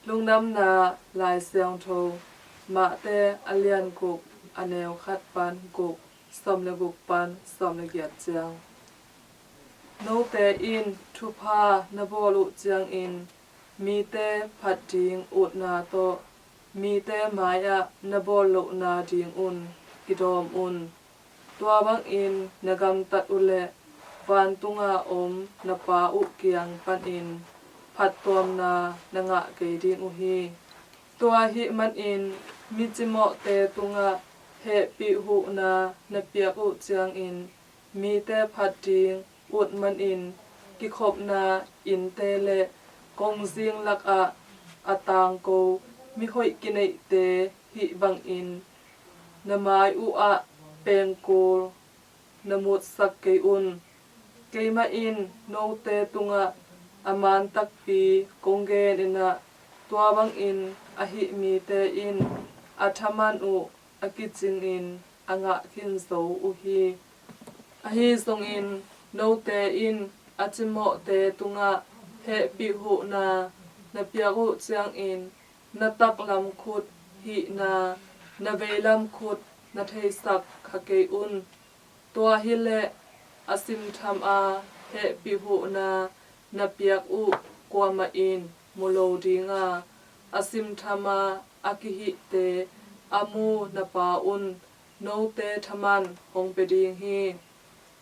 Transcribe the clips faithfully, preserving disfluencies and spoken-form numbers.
Lungdamna Lai Siangtho, Mate a lian guk, a neu khat pan guk, sawm le guk pan sawm le giat ciang. Note in thupha na bawl uh ciangin mite phat ding utna tawh mite mai-ah na bawl lohna dingun kidawm un. Tua bangin na gamtat uhleh vantunga om na Pa uh kiang panin phattuamna na ngah kei ding uh hi. Tua ahih manin mi cimawhte tungah hehpih huhna na piak uh ciangin mite phat ding ut manin kikhopna innte le kongzing lakah a tangko mihoih kineihte hih bangin na mai uhah pengkul na mutsak kei un. Keimah in note tungah a man takpi kong genin ah, tua bangin ahih mite in a thaman uh a kicingin a ngah khin zo uh hi. Ahi zongin note in a cimawhte tungah hehpih huhna na piak uh ciangin na taklam khut hihna na veilam khut na theisak kha kei un. Tua hileh a simtham a hehpih huhna na piak uh kuamah in mu lo dinga, a simtham a a kihihte a mu na Pa un note thaman hong pia ding hi.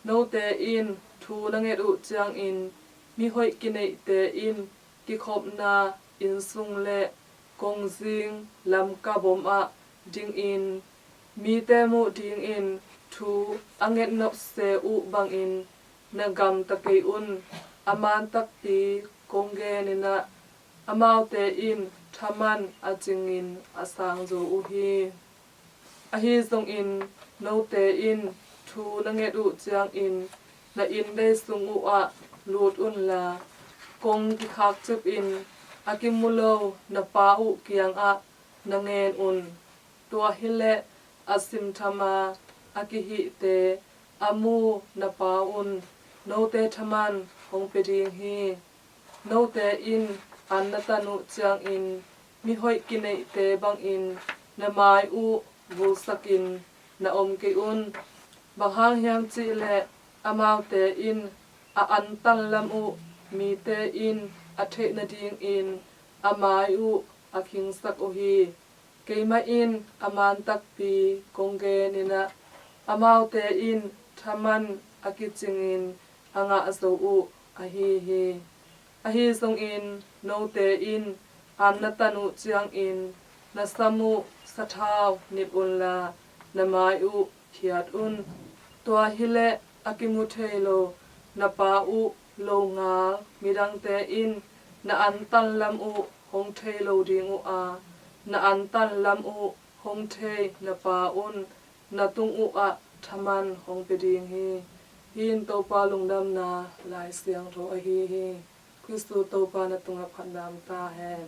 Note in thu na nget uh ciangin mihoih kineihte in kikhopna innsung le kongzing lamka bomah dingin mite muh dingin thu a nget nop se uh bangin na gamta kei un. A man takpi kong genin ah, amaute in thaman a cingin a sang zo uh hi. Ahi zongin note in thu na nget uh ciangin na inndei sung uhah lut unla, kong kikhakcipin a kimu lo na Pa uh kiangah na ngen un. Tua hileh a simtham a a kihihte a mu na Pa un note thaman hong pia ding hi. Note in an na tan uh ciangin mihoih kineihte bangin na mai uh vulsakin na om kei un. Bang hang hiam cihleh amaute in a antan lam uh mite in a theih nadingin a mai uh a khingsak uh hi. Keimah in a man takpi kong genin ah, amaute in thaman a kicingin a ngah zo uh ahi hi. Ahi zongin note in an na tan uh ciangin na sam uh sathau nip unla, na mai uh khiat un. Tua hileh a kimu thei lo na Pa uh longal midangte in na antan lam uh hong thei lo ding uh a, na antan lam uh hong thei na Pa un na tung uhah thaman hong pia ding hi. Hih in Topa lungdamna Lai Siangtho ahi hi. Khristu Topa na tungah phatna om ta hen.